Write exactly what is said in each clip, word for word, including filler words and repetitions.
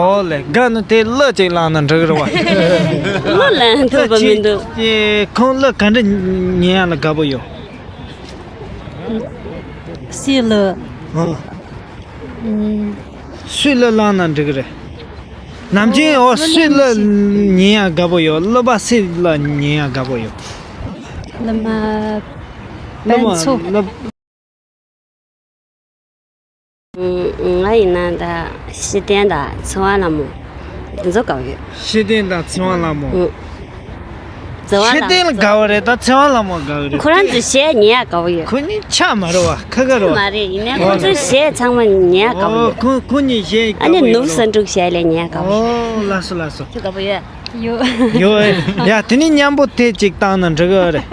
ཨོ་ལེ། དགའ་ནི་དེ་གླུ་ཅིག་བླངས་ན་འགྲིག་གི་རེད་བ། གླུ་ལེན་ཐུབ་པ་མི་འདུག་ཁྱེད་ཁྱེད་ཁོང་གླུ་ག་འདྲ་ཉན་ཡ་ལ་དགའ་པོ་ཡོད། སུའི་གླུ། ཨོ། ཨུམ། སུའི་གླུ་བླངས་ན་འགྲིག་གི་རེད། ནམ་རྒྱུན་ཨོ་སུའི་གླུ་ཉན་ཡ་དགའ་པོ་ཡོད། གླུ་པ་སུའི་གླུ་ཉན་ཡ་དགའ་པོ་ཡོད། གླུ་མ། གླུ་མ་དཔལ་མཚོ། གླུ། ང་ཡིན་ན་ད་ཤེས་ལྡན་དང་ཚེ་དབང་ལྷ་མོ། འདི་ཚོ་དགའ་བོ་ཡོད། ཤེས་ལྡན་དང་ཚེ་དབང་ལྷ་མོ། ཨུ། ཚེ་དབང་ཤེས་ལྷ་ལྡན་ལ་དགའ་བོ་རེད། ད་ཚེ་དབང་ལྷ་མོ་དགའ་བོ་རེད། ཁོ་རང་ཚོ་གཞས་ཉན་ཡག་དགའ་བོ་ཡོད། ཁོ་གཉིས་ཆ་མ་རེད་བ། ཁ་ཁ་རེད་བ། མ་རེད། ཡིན་ནའི་ཁོ་ཚོའི་གཞས་ཚང་མ་ཉན་ཡག་དགའ་བོ་ཨོ་ཡོད། ཁོ་ཁོ་གཉིས་གཞས་ཨ་ནི་དགའ་བོ་ནུབ་ཡོད་ས་རེད་བ། འབྲུག་གཞས་ལས་ཉན་ཡག་དགའ་བོ་ཡོད། ཨོ་ལགས་སོ་ལགས་སོ། ཁྱོད་དགའ་བོ་ཡོད། ཡོད། ཡོད། ཡ་དེ་ནི་མཉམ་པོ་དེ་གཅིག་བཏང་ན་འགྲིག་གི་རེད།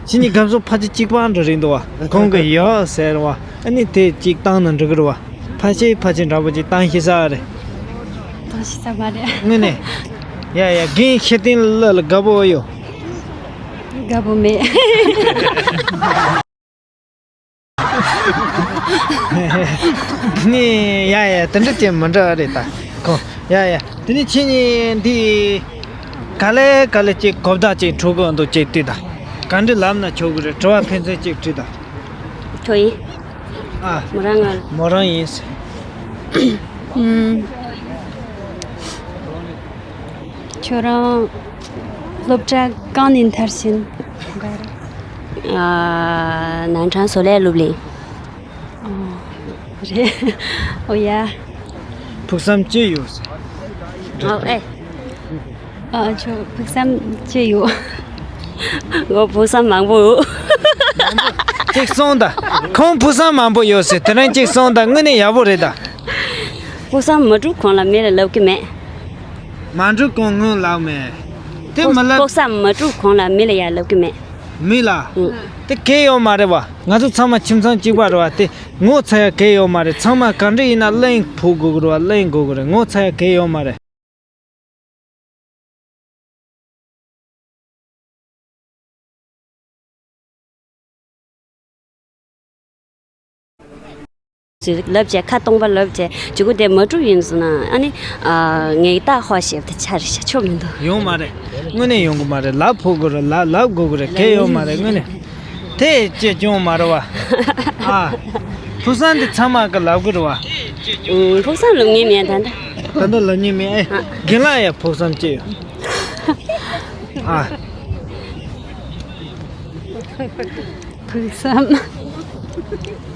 ཁྱེད་གཉིས་སྐབས་སུ་ཕལ་ཆེར་གཅིག་པ་འདྲ་རེད་འདུག་བ། ཁོང་གི་ཡོད་ཟེར་བ། ཨ་ནི་དེ་གཅིག་བཏང་ན་འགྲིག་གི་རེད་བ། ཕལ་ཆེར་ཕལ་ཆེར་འདྲ་པོ་ཅིག་བཏང་ཤེས་ས་རེད། བཏང་ཤེས་ས་མ་རེད། དངོས་གནས། ཡ་ཡ་རྒན་ཤེས་ལྡན་ལགས་ལ་དགའ་པོ་ཡོད། དགའ་པོ་མེད། ནི་ཡ་ཡ་དེ་འདྲ་ཅན་མི་འདྲ་རེད་ད། ཁོ་ཡ་ཡ་དེ་ནི་ཁྱེད་གཉིས་འདི་ག་ལེ་ག་ལེ་ཅིག་གོ་བརྡ་ཅིག་འཕྲོད་གི་འདུག་ཅིག་ལྟོས་ད། ག་འདྲ་ལབ་ན་ཆོག་གི་རེད། དྲི་བ་ཕན་ཚུན་ཅིག་དྲིས་ད། ཁྱོད་ཡིན། ཨ། མོ་རང་ང་། མོ་རང་ཡིན་ཟེར། ཨུམ། ཁྱོད་རང་སློབ་གྲྭ་གང་ནས་མཐར་ཕྱིན། ཨ། ནན་ཁྲང་བཟོ་ལས་སློབ་གླིང་། ཨོ། རེད། ཨོ་ཡ། ཕུགས་བསམ་ཅི་ཡོད་ཟེར། ཨོ་ཨེ། ཨ་ཁྱོད་ཕུགས་བསམ་ཅི་ཡོད། ངོ་ཕུགས་བསམ་མང་པོ་ཡོད། གཅིག་གསུངས་དང་། ཁོང་ཕུགས་བསམ་མང་པོ་ཡོད་ཟེར། དེ་རིང་གཅིག་གསུངས་དང་། དངོས་གནས་ཡག་པོ་རེད་ད། ཕུགས་བསམ་མ་འགྲུབ་གོང་ལ་མི་ལ་ལབ་ཀྱི་མེད། མ་འགྲུབ་གོང་སྔོན་ལབ་མེད། དེ་མི་ལབ། ཕུགས་བསམ་མ་འགྲུབ་གོང་ལ་མི་ལ་ཡང་ལབ་ཀྱི་མེད། མི་ལ། ཨུ། དེ་གལ་ཡོད་མ་རེད་བ། ང་ཚོ་ཚང་མ་ཁྱིམ་ཚང་གཅིག་པ་རེད་བ། དེ་ངོ་ཚ་ཡ་གལ་ཡོད་མ་རེད། ཚང་མ་ག་འདྲ་ཡིན་ན་གླེང་ཕོད་དགོས་ཀྱི་རེད་བ། གླེང་དགོས་ཀྱི་རེད། ངོ་ཚ་ཡ་གལ་ཡོད་མ་རེད། ལབ་བྱས། ཁ་སྟོང་པ་ལབ་བྱས། བྱེད་སྒོ་དེ་མ་གྲུབ་ཡིན་སོང་ན་ཨ་ནི་ཨ་ངེས་རྟགས་ཧོ་ཞེས་དེ་ཆ་རེ་བྱ་ཆོག་མི་འདུག་ཡོང་མ་རེད། དངོས་གནས་ཡོང་གི་མ་རེད། ལབ་ཕོད་དགོས་རེད། ལབ་ལབ་དགོས་ཀྱི་རེད། གལ་ཡོད་མ་རེད། དངོས་གནས། དེ་ཅི་ཅུང་མ་རེད་བ། ཨ། ཕུགས་བསམ་འདི་ཚང་མ་གི་ལབ་དགོས་རེད་བ། ཨུམ། ཕུགས་བསམ་ལབ་ངེས་མེད་ད་ལྟ། ད་ལྟ་ལབ་ངེས་མེད་ཨེ། ཨ། རྒན་ལགས་ཡ་ཕུགས་བསམ་ཅི་ཡོད། ཨ། ཕུགས་བསམ། ཕུགས་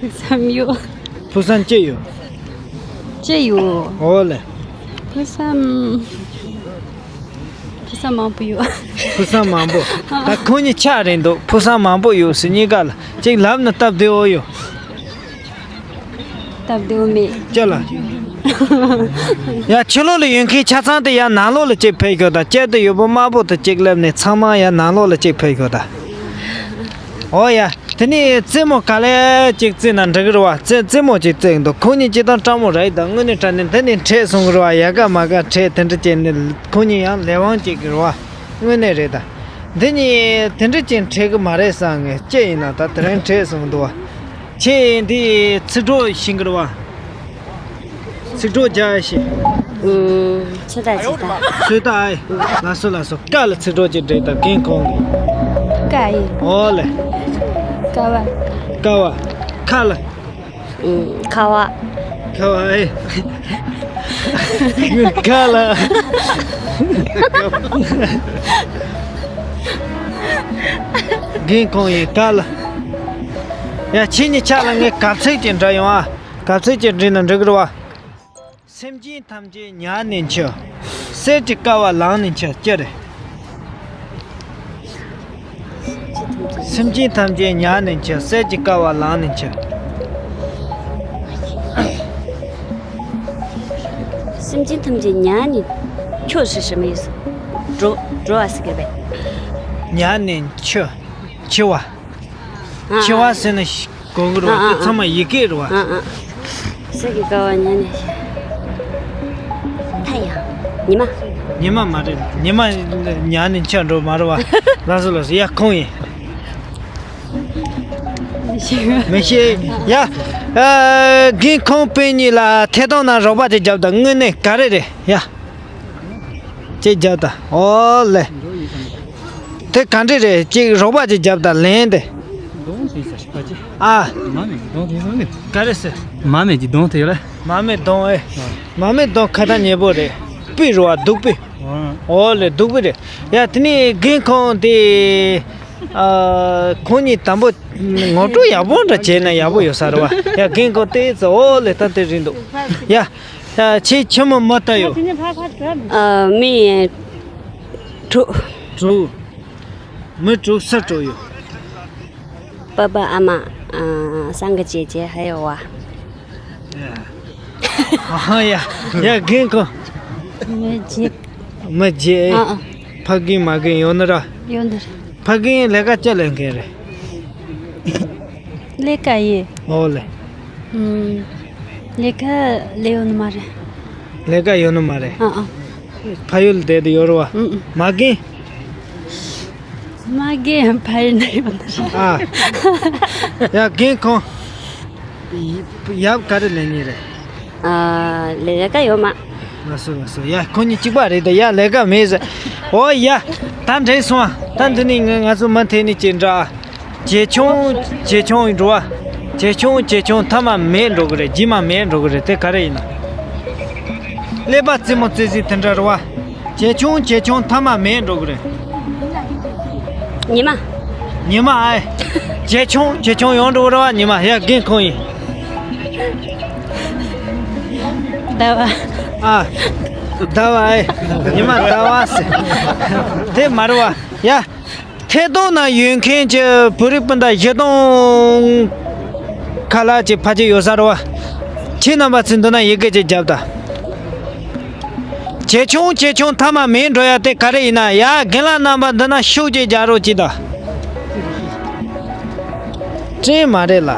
བསམ་ཡོད། ཕུགས་བསམ་ཅི་ཡོད། ཅི་ཡོད། ཨོ་ལེ། ཕུགས་བསམ། ཕུགས་བསམ་མང་པོ་ཡོད། ཕུགས་བསམ་མང་པོ། ད་ཁོང་གཉིས་ཆ་རེད་འདུག་ཕུགས་བསམ་མང་པོ་ཡོད་ཟེར། གཉིས་ཀ་ལ་གཅིག་ལབ་ན་སྟབས་བདེ་བོ་ཡོད། སྟབས་བདེ་བོ་མེད། ཅི་ལ། ཡ་ཕྱི་ལོགས་ལ་ཡོད་མཁན་ཆ་ཚང་དེ་ཡ་ནང་ལོགས་ལ་གཅིག་ཕེབས་ཤོག་དང་། གཅིག་ཏུ་ཡོད་པ་དམར་པོ་དང་གཅིག་སླེབས་ནས་ཚང་མ་ཡ་ནང་ལོགས་ལ་གཅིག་ཕེབས་ཤོག་དང་། ཨོ་ཡ། དེ་ནས་རྩེད་མོ་ག་ལེ་གཅིག་རྩེས་ན་འགྲིག་གི་རེད་བ། རྩེད་རྩེད་མོ་གཅིག་རྩེས་འདུག་ཁོང་གཉིས་སྤྱིར་བཏང་སྤྲང་མོ་རེད་ད། དངོས་གནས་དྲང་གནས་འདི་ནས་འཕྲད་སོང་གི་རེད་བ། ཡ་ག་མ་ག་འཕྲད་དེ་འདྲ་བྱས་ནས་ཁོང་གཉིས་ཡང་ལས་དབང་བྱེད་ཀྱི་རེད་བ། དངོས་གནས་རེད་ད། འདི་གཉིས་དེ་འདྲ་ཅིག་འཕྲད་གི་མ་རེད་བསམ་ངས། ཅི་ཡིན་ན་ད་དེ་རིང་འཕྲད་སོང་འདུག་བ། ཁྱེད་འདི་ཚིག་གྲོགས་ཤིང་གི་རེད་བ། ཚིག་གྲོགས་རྒྱག་ཤིག་ཚོད་ལྟ་བྱེད་ད། ཚོད་ལྟ་ཨེ། ལགས་སོ་ལགས་སོ། ཀ་ལ་ཚིག་གྲོགས་ཅིག་འབྲི་ད། རྒན་ཁོང་གི། ཀ་ཨེ། ཨོ་ལེ། ཀ་བ། ཀ་བ། ཁ་ལ། ཨུམ། ཁ་བ། ཁ་བ་ཨེ། ཁ་ལ། རྒན་ཁོང་ཡིན། ཀ་ལ། ཡ་ཁྱེད་གཉིས་ཆ་ལ་ངས་གབ་ཚིག་ཅིག་འདྲི་ཡོང་ཨ། གབ་ཚིག་ཅིག་འདྲི་ན་འགྲིག་གི་རེད་བ། སེམས་ཅན་ཐམས་ཅད་ཉར་ནས་འཆི། གསེར་གྱི་ཀ་བ་བླངས་ནས་འཆི། ཅི་རེད། སེམས་ཅན་ཐམས་ཅད་ཉར་ནས་འཆི། གསེར་གྱི་ཀ་བ་བླངས་ནས་འཆི། སེམས་ཅན་ཐམས་ཅད་ཉར་ནས་ཁྱོད་ཟེར་ཞིག་མ་ཡིན་སོ། འགྲོ་འགྲོ་བ་ཟེར་གི་རེད་པས། ཉར་ནས་འཆི། འཆི་བ། ཨ། འཆི་བ་ཟེར་ན་གོ་གི་རེད་བ། ཨ། ཨ། དེ་ཚང་མ་ཡི་གེ་རེད་བ། ཨ། ཨ། གསེར་གྱི་ཀ་བ་ཉར་ནས། ད་ཡང་། ཉི་མ། ཉི་མ་མ་རེད། ཉི་མ་ཉར་ནས་འཆི་འགྲོ་མ་རེད་བ། ལགས་སོ་ལགས་སོ། ཡ་ཁོང་ཡིན། མི་ཤེས། ཡ། ཨ། རྒན་ཁོང་སྤུན་གཉིས་ལ་ཐད་གཏོང་ནང་རོགས་པ་ཅིག་རྒྱབ་དང་། དངོས་གནས་ག་རེ་རེད། ཡ། ཅིག་རྒྱབ་དང་། ཨོ་ལེ། དེ་ག་འདྲ་རེད། ཅིག་རོགས་པ་ཅིག་རྒྱབ་དང་། ལན་དེ། གདོང་དེ་ས་ཤི་པ་ཅི། ཨ། མ་མེད་གདོང་དེ་སོང་ནི། ག་རེ་ཟེར། མ་མེད་ཀྱི་གདོང་དེ་ཡོད་ལ། མ་མེད་གདོང་ཨེ། མ་མེད་གདོང་ཁ་ཐག་ཉེ་པོ་རེད། སྤུས་རེད་བ། སྡུག་སྤུས། ཨོ་ལེ། སྡུག་སྤུས་རེད། ཡ། དེ་ནས་རྒན་ཁོང་དེ། ཨ། ཁོང་གཉིས་དང་པོ་ངོ་སྤྲོད་ཡག་པོ་འདྲ་བྱས་ན་ཡག་པོ་ཡོད་ས་རེད་བ། ཡ། རྒན་ཁོང་དེ་ཚོ། ཨོ་ལེ། ད་དེ་རིང་འདུག། ཡ། ཡ། ཁྱེད་ཆི་མོ་མོ་ལྟ་ཡོད། ཨ། མི་དྲུག། དྲུག། མི་དྲུག་སུ་དྲུག་ཡོད། 爸爸、阿妈，嗯，三个姐姐，还有我。ཨ་ཧ། ཡ། ཡ། རྒན་ཁོང་། མི་བརྒྱད། མི་བརྒྱད། ཨ་ཨ། ཕ་རྒན་མ་རྒན་ཡོད་ནི་ར། ཡོད་ནི་ར། ཕ་རྒན་ལས་ཀ་ཅི་ལས་མཁན་རེད། ལས་ཀ་ཡིན། ཨོ་ལེ། ཨུམ། ལས་ཀ་ལས་ཡོད་ནི་མ་རེད། ལས་ཀ་ཡོད་ནི་མ་རེད། ཨ་ཨ། ཕ་ཡུལ་བསྡད་དུ་ཡོད་རེད་བ། ཨུམ་ཨུམ། མ་རྒན། མ་རྒན་ཕ་ཡུལ་ན་ཡོད་ནི་རེད། ཨ། ཡ། རྒན་ཁོང་། ཡབ་ག་རེ་ལས་མཁན་རེད། ཨ། ལས་ཀ་ཡོད་མ། ལགས་སོ། ལགས་སོ། ཡ། ཁོ་གཉིས་གཅིག་པ་རེད་ད། ཡ། ལས་ཀ་མེད་ཟེར། ཨོ་ཡ། ད་འགྲིག་སོང་ཨ། ད་འདི་ནས་ང་ང་ཚོ་མུ་མཐུད་ནས་ཅིག་འདྲ། ཇེ་ཆུང་། ཇེ་ཆུང་འགྲོ་བ། ཇེ་ཆུང་། ཇེ་ཆུང་། མཐའ་མ་མེད་འགྲོ་གི་རེད། རྗེས་མ་མེད་འགྲོ་གི་རེད། དེ་ག་རེ་ཡིན་ན། ཀླད་པ་རྩེད་མོ་རྩེ་ཟིན་དེ་འདྲ་རེད་བ། ཇེ་ཆུང་། ཇེ་ཆུང་། མཐའ་མ་མེད་འགྲོ་གི་རེད། ཉི་མ། ཉི་མ་ཨེ། ཇེ་ཆུང་། ཇེ་ཆུང་ཡོང་འགྲོ་རེད་བ། ཉི་མ། ཡ། རྒན་ཁོང་ཡིན། ཟླ་བ། ཨ། ཟླ་བ་ཨེ། ཉི་མ་ཟླ་བ་ཟེར། དེ་མ་རེད་བ། ཡ། ཐད་གཏོང་ནང་ཡོད་མཁན་གྱི་བོད་རིགས་སྤུན་ཟླ་བཞི་སྟོང་ཁ་ལྷག་ཅིག་ཕལ་ཆེར་ཡོད་ས་རེད་བ། ཁྱེད་རྣམ་པ་ཚོས་འདི་ན་ཡི་གེ་ཅིག་རྒྱབ་དང་། ཇེ་ཆུང་། ཇེ་ཆུང་། མཐའ་མ་མེད་འགྲོ་ཡ་དེ་ག་རེ་ཡིན་ན། ཡ། རྒན་ལགས་རྣམ་པ་འདི་ན་ཤུགས་ཅིག་རྒྱག་རོགས་གྱིས་དང་། དྲི་མ་རེད་ལ།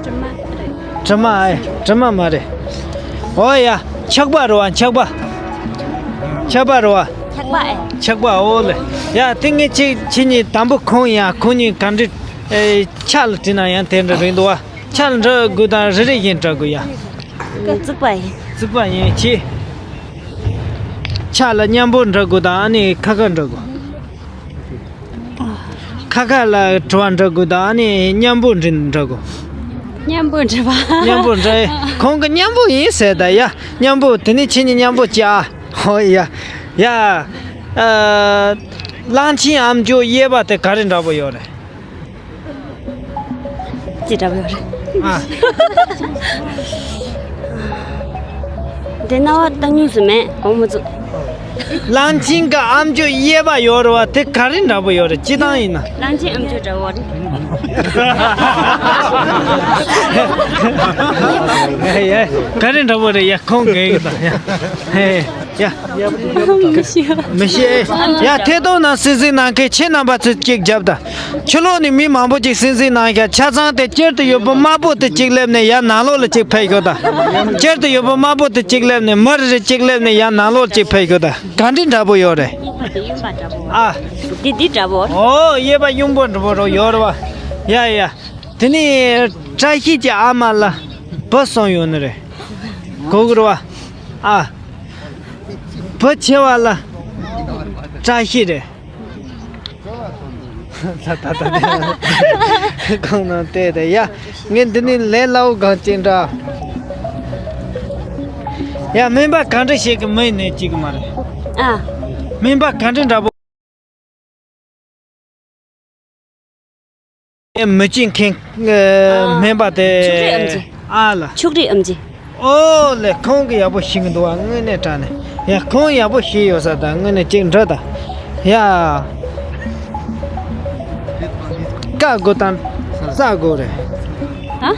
དྲི་མ་རེད། དྲི་མ་ཨེ། དྲི་མ་མ་རེད། ཨོ་ཡ། འཁྱག་པ་རེད་བ། འཁྱག་པ། འཁྱག་པ་རེད་བ། འཁྱག་པ་ཨེ། འཁྱག་པ། ཨོ་ལེ། ཡ། དེ་ངས་ཁྱེད་ཁྱེད་གཉིས་དང་པོ་ཁོང་ཡ། ཁོང་གཉིས་ག་འདྲ། ཨེ། ཕྱག་ལ་བྲིས་ན་ཡང་དེ་འདྲ་རེད་འདུག་བ། ཕྱག་ལ་འབྲི་དགོས་དང་། རེ་རེ་བཞིན་འབྲི་དགོས་ཡ། རྩིག་པ་ཡིན། རྩིག་པ་ཡིན། ཁྱེད་ཕྱག་ལ་མཉམ་པོ་འབྲི་དགོས་དང་། ཨ་ནི་ཁ་ཁ་འབྲི་དགོས། ཁ་ཁ་ལ་དྲི་བ་འདྲི་དགོས་དང་། ཨ་ནི་མཉམ་པོ་འདྲི་འདྲི་དགོས། མཉམ་པོ་འདྲི་བ། མཉམ་པོ་འདྲི། ཁོང་གི་མཉམ་པོ་ཡིན་ཟེར་ད་ཡ། མཉམ་པོ། དེ་ནི་ཁྱེད་གཉིས་མཉམ་པོ་བྱ། ཧོ་ཡ། ཡ། ཨ། གླང་ཆེན་ཨ་མཆོག་གཡས་པ་དེ་ག་རེ་འདྲ་པོ་ཡོད་རེད། ཅི་འདྲ་པོ་ཡོད་རེད། ཨ། དེ་རྣ་བ་བཏང་མྱོང་སུ་མེད། གོང་མ་ཚོ། གླང་ཆེན་གྱི་ཨ་མཆོག་གཡས་པ་ཡོད་རེད་བ། དེ་ག་རེ་འདྲ་པོ་ཡོད་རེད། སྤྱིར་བཏང་ཡིན་ན། གླང་ཆེན་ཨ་མཆོག་འདྲ་པོ་རེད། ཡ་ཡ། ག་རེ་འདྲ་པོ་རེད། ཡ། ཁོང་གི་ཡིན་ད། ཡ། ཧེ། ཡ། མི་ཤེས། མི་ཤེས། ཡ། ཐད་གཏོང་ནང་གསན་གཟིགས་གནང་མཁན་ཁྱེད་རྣམ་པ་ཚོས་གཅིག་རྒྱབ་དང་། ཕྱི་ལོགས་ནས་མི་མང་པོ་ཅིག་གསན་གཟིགས་གནང་ཤག་ཆ་ཚང་དེ་དཀྱིལ་དུ་ཡོད་པ་དམར་པོ་དེ་གཅིག་སླེབས་ནས་ཡར་ནང་ལོགས་ལ་གཅིག་ཕེབས་ཤོག་དང་། དཀྱིལ་དུ་ཡོད་པ་དམར་པོ་དེ་གཅིག་སླེབས་ནས། མི་རེ་རེ་གཅིག་སླེབས་ནས་ཡར་ནང་ལོགས་ལ་གཅིག་ཕེབས་ཤོག་དང་། ག་འདྲའི་འདྲ་པོ་ཡོད་རེད། ཨ། འདི་འདི་འདྲ་པོ། ཨོ། གཡས་པ་གཡོན་པོ་འདྲ་པོ་རོ་ཡོད་རེད་བ། ཡ་ཡ། དེ་ནས་བཀྲ་ཤིས་ཀྱི་ཨ་མ་ལ་བུ་གསུམ་ཡོད་ནི་རེད། གོ་གི་རེད་བ། ཨ། བུ་ཆེ་བ་ལ་བཀྲ་ཤིས་རེད། ད་ད་ད། གང་ན་བལྟས་ཏེ་ཡ། ངས་འདི་ནས་ལས་སླ་བོ་གང་ཅི་འདྲ། ཡ། སྨན་པ་ག་འདྲ་བྱེད་ཀྱི་མི་ནས་ཅིག་མ་རེད། ཨ། སྨན་པ་ག་འདྲ་འདྲ་པོ། མི་བྱེད་མཁན། ཨ། སྨན་པ་དེ། ཕྱུགས་རིགས་ཨེམ་ཆི། ཨ་ལ། ཕྱུགས་རིགས་ཨེམ་ཆི། ཨོ་ལེ། ཁོང་གིས་ཡག་པོ་ཤེས་ཀྱི་འདུག་བ། དངོས་གནས་དྲང་གནས། ཡ། ཁོང་ཡག་པོ་ཤེས་ཡོད་ས་དང་། དངོས་གནས་ཅིག་འདྲི་དང་། ཡ། བཀའ་དགོས་དང་། རྩ་དགོས་རེད། ཨ།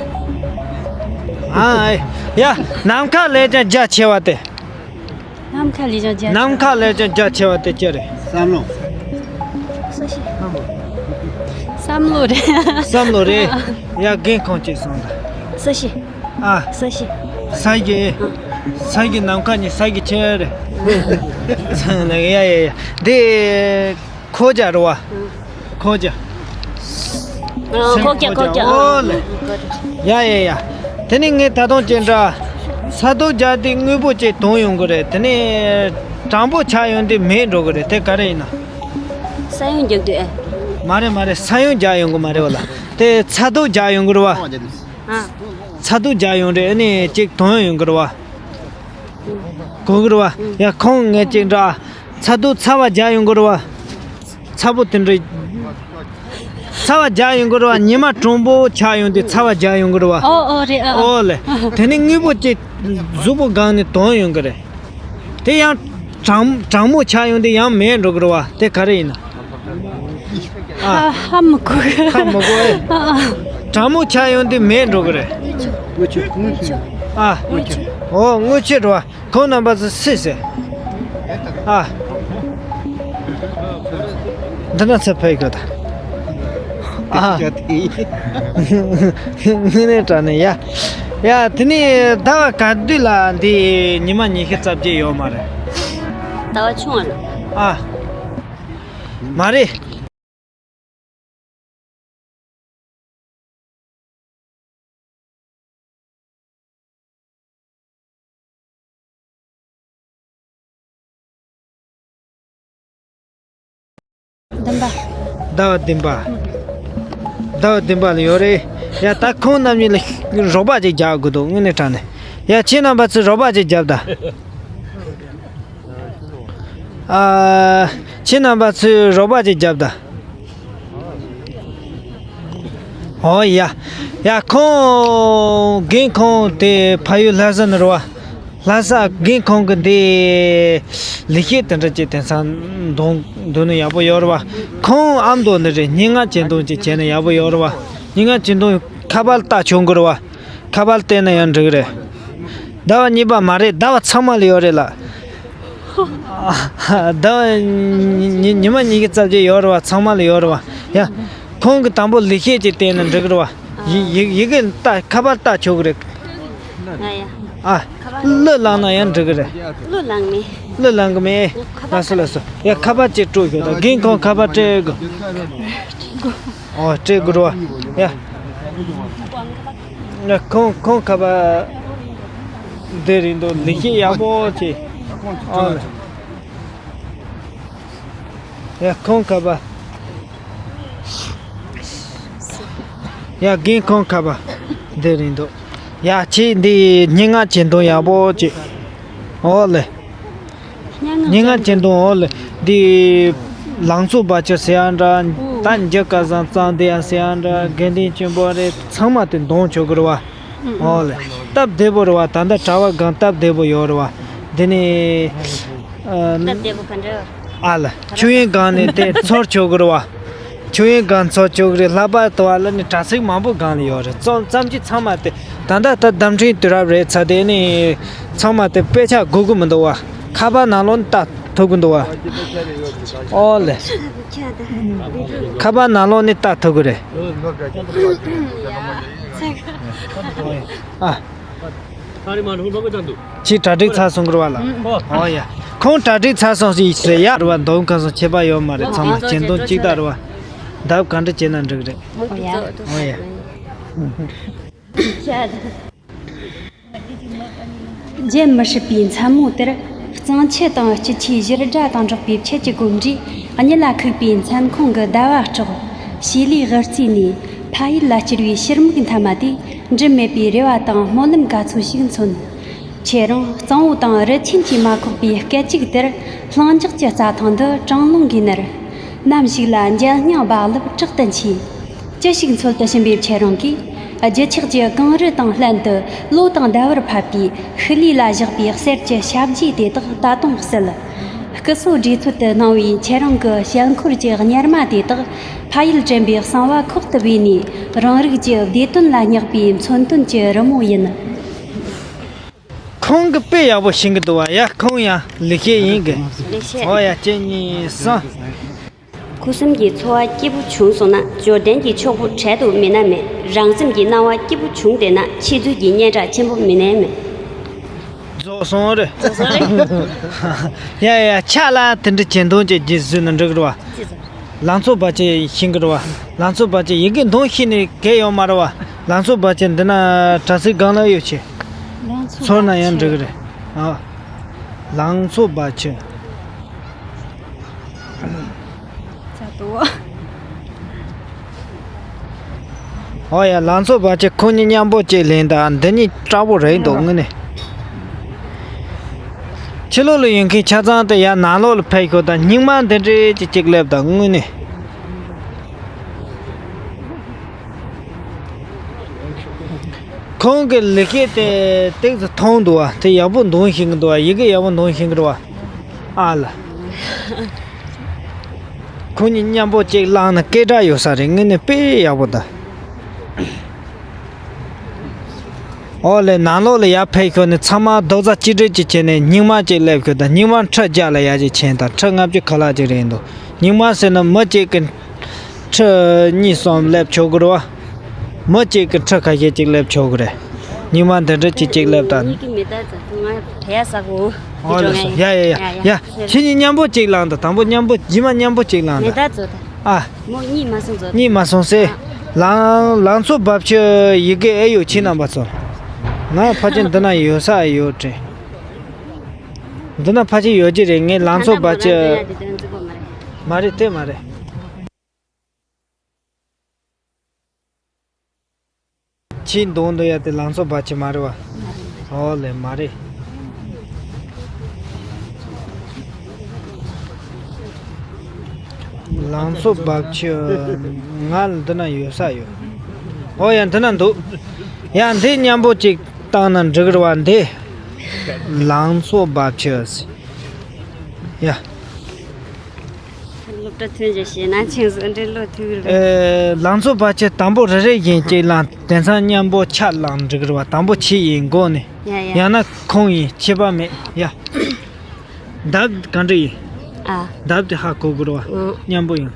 ཨ་ཨེ། ཡ། ནམ་མཁའ་ལས་ཀྱང་རྒྱ་ཆེ་བ་དེ། ནམ་མཁའ་ལས་ཀྱང་རྒྱ་ཆེ། ནམ་མཁའ་ལས་ཀྱང་རྒྱ་ཆེ་བ་དེ་ཅི་རེད། བསམ་བློ། བསམ་བློ་རེད། བསམ་བློ་རེད། ཡ། རྒན་ཁོང་ཅིག་གསུངས་དང་། ས་གཞི། ཨ། ས་གཞི། ས་གཞི། ཨ། ས་གཞི། ནམ་མཁའ་ནི་ས་གཞི་ཆེ་རེད། ཡ་ཡ་ཡ། འདི་ཁོ་རྒྱ་རེད་བ། ཁོ་རྒྱ། ཨ། སེམས་ཁོག་རྒྱག་ཁོག་རྒྱག་ཁོག་རྒྱག་ཨོ་ལེ། ཡ་ཡ་ཡ། དེ་ནི་ངས་ད་དུང་ཅི་འདྲ། ཚ་གདུག་རྒྱག་དུས་དངོས་པོ་ཅིག་དོན་ཡོང་གི་རེད། དེ་ནི་གྲང་པོ་ཆགས་ཡོང་དུས་མེད་འགྲོ་གི་རེད། དེ་ག་རེ་ཡིན་ན། ས་ཡོམ་རྒྱག་དུས་ཨེ། མ་རེད་མ་རེད། ས་ཡོམ་རྒྱག་ཡོང་གི་མ་རེད་བ་ལ། དེ་ཚ་གདུག་རྒྱག་ཡོང་གི་རེད་བ། ཨ། ཚ་གདུག་རྒྱག་ཡོང་རེད། ཨ་ནི་ཅིག་དོན་ཡོང་གི་རེད་བ། གོ་གི་རེད་བ། ཡ་ཁོང་ངས་ཅིག་འདྲ། ཚ་གདུག་ཚ་བ་རྒྱག་ཡོང་གི་རེད་བ། ཚ་པོ་དེ་འདྲ། ཚ་བ་རྒྱག་ཡོང་གི་རེད་བ། ཉི་མ་གྲང་པོ་ཆགས་ཡོང་དུས་ཚ་བ་རྒྱག་ཡོང་གི་རེད་བ། ཨོ་ཨོ་རེད་ཨ། ཨོ་ལེ། དེ་ནི་དངོས་པོ་ཅིག་གཟུགས་པོ་སྒང་ནས་དོན་ཡོང་གི་རེད། དེ་ཡང་གྲང་གྲང་མོ་ཆགས་ཡོང་དུས་ཡང་མེད་འགྲོ་གི་རེད་བ། དེ་ག་རེ་ཡིན་ན། ཨ། ཧ་མི་གོ་གི། ཧ་མི་གོ་ཨེ། ཨ་ཨ། གྲང་མོ་ཆགས་ཡོང་དུས་མེད་འགྲོ་གི་རེད། ཨ། ཨོ་དངུལ་ཆུ་རེད་བ། ཁོང་རྣམ་པ་ཚོ་སུས་ཟེར། ཨ། འདི་ན་ཚེ་ཕེབས་དགོས་ད། ཨ། ངས་ནས་དྲ་ནས་ཡ། ཡ་དེ་ནས་ཟླ་བ་ག་དུས་ལ་འདི་ཉི་མ་ཉི་ཤུ་རྩ་བརྒྱད་ཡོད་མ་རེད། ཟླ་བ་ཆུང་བ་ལ། ཨ། མ་རེད། བདུན་པ། ཟླ་བ་བདུན་པ། ཟླ་བ་བདུན་པ་ལ་ཡོད་རེད། ཡ་ད་ཁོང་རྣམ་གཉིས་ལ་རོགས་པ་ཅིག་རྒྱག་དགོས་འདུག་དངོས་གནས་དྲང་གནས། ཡ་ཁྱེད་རྣམ་པ་ཚོས་རོགས་པ་ཅིག་རྒྱབ་ད། ཨ། ཁྱེད་རྣམ་པ་ཚོས་རོགས་པ་ཅིག་རྒྱབ་ད། ཨོ་ཡ། ཡ་ཁོང་རྒན་ཁོང་དེ་ཕ་ཡུལ་ལྷ་ས་ནས་རེད་བ། ལྷ་ས་རྒན་ཁོང་གི་འདི་ལས་བྱེད་དེ་འདྲ་ཅིག་དེང་སང་འདོན་འདོན་ནི་ཡག་པོ་ཡོད་རེད་བ། ཁོང་ཨ་མདོ་ནས་རེད། སྙན་ངག་གྱེར་འདོན་ཅིག་བྱས་ན་ཡག་པོ་ཡོད་རེད་བ། སྙན་ངག་གྱེར་འདོན་ཁ་པར་ལྟ་ཆོག་གི་རེད་བ། ཁ་པར་བལྟས་ན་ཡང་འགྲིག་རེད། ཟླ་བ་གཉིས་པ་མ་རེད། ཟླ་བ་ཚང་མ་ལ་ཡོད་རེད་ལ། ཟླ་བ་ཉི་ཉི་ཉི་མ་ཉི་ཤུ་རྩ་བརྒྱད་ཡོད་རེད་བ། ཚང་མ་ལ་ཡོད་རེད་བ། ཡ། ཁོང་གི་དང་པོ་ལས་བྱེད་ཅིག་བལྟས་ན་འགྲིག་རེད་བ། ཡི་ཡི་ཡི་གེ་ལྟ་ཁ་པར་ལྟ་ཆོག་གི་རེད། ང་ཡ། ཨ། གླུ་བླངས་ན་ཡང་འགྲིག་གི་རེད། གླུ་བླངས་མེད། གླུ་བླངས་གི་མེད། ཁ་པར། ལགས་སོ་ལགས་སོ། ཡ་ཁ་པར་ཅིག་སྤྲོད་ཤོག་ད། རྒན་ཁོང་ཁ་པར་སྤྲད་དགོས། ཨོ་སྤྲད་དགོས་རེད་བ། ཡ། ཡ་ཁོང་ཁོང་ཁ་པར་འདི་རེད་འདུག་ལས་བྱེད་ཡག་པོ་ཅིག་ཨོ། ཡ་ཁོང་ཁ་པར། ཡ་རྒན་ཁོང་ཁ་པར་འདི་རེད་འདུག་ཡ་ཁྱེད་འདི་སྙན་ངག་གྱེར་འདོན་ཡག་པོ་ཅིག་ཨོ་ལེ། སྙན་ངག་སྙན་ངག་གྱེར་འདོན་ཨོ་ལེ། འདི་ལང་ཚོ་བ་ཅིག་ཟེར་ཡ་འདྲ། ད་འཇིགས་སྐལ་བཟང་གཙང་སྡེ་ཡ་ཟེར་ཡ་འདྲ། དགེ་འདུན་ཆོས་འཕེལ་རེད། ཚང་མ་དེ་འདོན་ཆོག་གི་རེད་བ། ཨོ་ལེ། སྟབས་བདེ་པོ་རེད་བ། ད་ལྟ་གྲྭ་པ་སྒང་སྟབས་བདེ་པོ་ཡོད་རེད་བ། འདི་ནི། ཨ། སྟབས་བདེ་པོ་ག་འདྲ། ཨ་ལ། ཆོས་དབྱིངས་སྒང་ནས་དེ་ཚོར་ཆོག་གི་རེད་བ། ཆོས་དབྱིངས་སྒང་ཚོར་ཆོག་གི་རེད། ལྷག་པར་དུ་བ་ལ་ནི་དྲ་ཚིགས་མང་པོ་སྒང་ལ་ཡོད་རེད། ཙམ་ཙམ་གྱི་ཚང་མ་དེ་ད་ལྟ་ད་བརྡ་འཕྲིན་དུས་རབས་རེད་ཚ་དེ་ནི་ཚང་མ་དེ་དཔེ་ཆ་དགོས་ཀྱི་མི་འདུག་བ། ཁ་པར་ནང་ལོགས་ནས་ལྟ་ཐུབ་ཀྱི་འདུག་བ། ཨོ་ལེ། ཁ་པར་ནང་ལོགས་ནས་ལྟ་ཐུབ་ཀྱི་རེད། ཨ། ཁྱེད་གྲ་སྒྲིག་ཚར་སོང་གི་རེད་བ་ལ། ཨོ་ཡ། ཁོང་གྲ་སྒྲིག་ཚར་སོང་ཞིག་ཟེར་ཡ་རེད་བ། འདོམ་ཁང་སོང་ཁྱད་པར་ཡོད་མ་རེད། ཚང་མ་གྱེར་འདོན་གཅིག་ལྟ་རེད་བ། ལྡབ་ག་འདྲ་བྱས་ན་འགྲིག་རེད། ཨོ་ཡ། ཨོ་ཡ། བརྗེད་མི་སྲིད་པའི་མཚན་མོ་དེར། གཙང་ཆུ་དང་སྐྱིད་ཆུའི་བཞུར་སྒྲ་དང་འགྲོགས་པའི་ཆུ་ཀྱི་གོམ་འགྲོས་གཉིད་ལ་ཁུག་པའི་མཚན་ཁོང་གི་ཟླ་བ་སྲོག་བྱི་ལའི་དབུ་རྩེ་ནས་ཕ་ཡུལ་ལ་བསྐྱུར་བའི་ཕྱིར་མིག་མཐའ་མ་དེས་འབྲལ་མེད་པའི་རེ་བ་དང་སྨོན་ལམ་ག་ཚོད་ཞིག་མཚོན། ཁྱེད་རང་གཙང་བོ་དང་རི་ཆེན་གྱིས་མ་ཁོག་པའི་སྐད་ཅིག་དེར་ལྷིང་འཇགས་ཀྱི་རྩྭ་ཐང་འདི་གྲང་རླུང་གིས་མནར། ནམ་ཞིག་ལ་འཇམ་སྙིང་རྦ་རླབས་དྲག་ཏུ་མཆེད། ཅི་ཞིག་འཚོལ་དུ་ཕྱིན་པའི་ཁྱེད་རང་གིས། རྒྱུ་ཆགས་ཀྱི་གངས་རི་དང་ལྷན་དུ་ལོ་དང་ཟླ་བར་ཕབ་པའི་ཤུལ་ལུས་ལ་བཞག་པའི་གསེར་གྱི་ཞབས་རྗེས་དེ་དག་ད་དུང་གསལ། སྐུ་སྲོག་བྲེལ་འཚོལ་དུ་གནང་བའི་ཁྱེད་རང་གི་ཞལ་འཁོར་གྱི་གཉེར་མ་དེ་དག་ཕ་ཡུལ་དྲན་པའི་གསང་བ་ཁོག་ཏུ་སྦས་ནས་རང་རིགས་ཀྱི་བདེ་དོན་ལ་བསྙེགས་པའི་མཚོན་དོན་གྱི་རི་མོ་ཡིན། ཁོང་གིས་དཔེ་ཡག་པོ་ཤེས་ཀྱི་འདུག་བ། ཡ་ཁོང་ཡང་ལས་བྱེད་ཡིན་གི། ལས་བྱེད། ཨོ་ཡ། གཅིག་གཉིས་གསུམ། ཁུ་སིམ་གྱི་འཚོ་བ་སྐྱིད་པོ་བྱུང་སོང་ན། འབྱོར་ལྡན་གྱི་ཕྱུག་པོ་འཕྲལ་དུ་མེད་ན་མེད། རང་སེམས་ཀྱི་སྣང་བ་སྐྱིད་པོ་བྱུང་བསྡད་ན། ཕྱི་ཚུལ་གྱི་སྙན་གྲགས་ཆེན་པོ་མེད་ན་མེད། རྫོགས་སོང་རེད། རྫོགས་སོང་རེད། ཡ་ཡ། ཆ་ལ་དེ་འདྲ་གྱེར་འདོན་ཅིག་བཟོས་ན་འགྲིག་རེད་བ། ཅི་ཟེར། ལང་ཚོ་བར་ཆད་ཤེས་ཀྱི་རེད་བ། ལང་ཚོ་བར་ཆད་ཡི་གེ་འདོན་ཤེས་ནས་གལ་ཡོད་མ་རེད་བ། ལང་ཚོ་བར་ཆད་འདི་ན་དྲ་ཚིགས་སྒང་ལ་ཡོད་ཆེ། ལང་ཚོ་ཚོར་ན་ཡང་འགྲིག་གི་རེད། ཨ། ལང་ཚོ་བར་ཆད། ཨོ་ཡ། ལང་ཚོ་བར་ཆད་ཁོ་གཉིས་མཉམ་པོ་གཅིག་ལེན་དང་། འདི་གཉིས་སྐྲག་པོ་རེད་འདུག་དངོས་གནས། ཕྱི་ལོགས་ལ་ཡོད་མཁན་ཆ་ཚང་དེ་ཡར་ནང་ལོགས་ལ་ཕེབས་ཤོག་དང་། སྙིང་མ་འདི་འདྲས་ཅིག་གཅིག་སླེབས་དང་། དངོས་གནས། ཁོང་གི་ལས་ཀ་དེ་ཏོག་ཙམ་མཐོང་འདུག་བ། དེ་ཡག་པོ་འདོན་ཤེས་ཀྱི་འདུག་བ། ཡི་གེ་ཡག་པོ་འདོན་ཤེས་ཀྱི་རེད་བ། ཨ་ལ། ཁོ་གཉིས་མཉམ་པོ་གཅིག་བླངས་ན་སྐད་གྲགས་ཡོད་ས་རེད། དངོས་གནས་དཔེ་ཡག་པོ་འདུག་ཨོ་ལེ། ནང་ལོགས་ལ་ཡར་ཕེབས་ཤོག་ནས་ཚང་མ་རྡོག་རྩ་གཅིག་སྒྲིལ་གྱིས་བྱས་ནས་སྙིང་མ་གཅིག་སླེབས་ཤོག་དང་། སྙིང་མ་ཁྲི་བརྒྱ་ལ་ཡར་གཅིག་ཕྱིན་དང་། ཁྲི་ལྔ་བཅུ་ཁ་ལག་ཅིག་རེད་འདུག་སྙིང་མ་ཟེར་ན་མི་གཅིག་གི་ཁྲི་གཉིས་གསུམ་སླེབས་ཆོག་གི་རེད་བ། མི་གཅིག་གི་ཁྲི་ཁ་ཤས་ཅིག་སླེབས་ཆོག་གི་རེད། སྙིང་མ་འདི་འདྲ་གཅིག་གཅིག་སླེབས་དང་། གཉིས་ཀྱི་མི་ལྟར་ཙམ་ང་བས་ས་གོ། ཨོ་ལེ། ཡ་ཡ་ཡ་ཡ། ཁྱེད་གཉིས་མཉམ་པོ་གཅིག་བླངས་དང་། དང་པོ་མཉམ་པོ། རྗེས་མ་མཉམ་པོ་གཅིག་བླངས་དང་། མི་ལྟར་ཙམ་དང་། ཨ། མོ་གཉིས་མ་སོང་ཙང་། གཉིས་མ་སོང་ཟེར། ལང་ལང་ཚོ་རྦབ་ཆུ་ཡི་གེ་ཨེ་ཡོད་ཁྱེད་རྣམ་པ་ཚོར། ང་ཕལ་ཆེར་འདི་ན་ཡོད་ས་ཡོད་དྲན། འདི་ན་ཕལ་ཆེར་ཡོད་ཀྱི་རེད། ངས་ལང་ཚོ་རྦབ་ཆུ། མ་རེད་དེ་མ་རེད། ཁྱེད་འདོན་འདོན་ཡ་དེ་ལང་ཚོ་རྦབ་ཆུ་མ་རེད་བ། ཨོ་ལེ། མ་རེད། ལང་ཚོ་རྦབ་ཆུ། ང་ལ་འདི་ན་ཡོད་ས་ཡོད། ཨོ་ཡ། འདི་ན་འདུག་ཡ། འདི་མཉམ་པོ་གཅིག་བཏང་ན་འགྲིག་རེད་བ། འདི་ལང་ཚོ་རྦབ་ཆུ། ཡ། སློབ་གྲྭ་ཐོན་རྗེས་ཞེད་སྣང་ཆེན་སོང་འདྲེ་བློ་ཐུག་རེད། ཨེ། ལང་ཚོ་བར་ཆད་དང་པོ་རེ་རེ་བཞིན་གཅིག་བླངས། དེང་སང་མཉམ་པོ་ཆ་བླངས་འགྲིག་རེད་བ། དང་པོ་ཁྱེད་ཡིན་དགོས་ནི། ཡ་ཡ། ཡང་ན་ཁོང་ཡིན། ཁྱད་པར་མེད། ཡ། ལྡབ་ག་འདྲ་ཡིན། ཨ། ལྡབ་དེ་ཧ་གོ་དགོས་རེད་བ། ཨང་། མཉམ་པོ་ཡིན།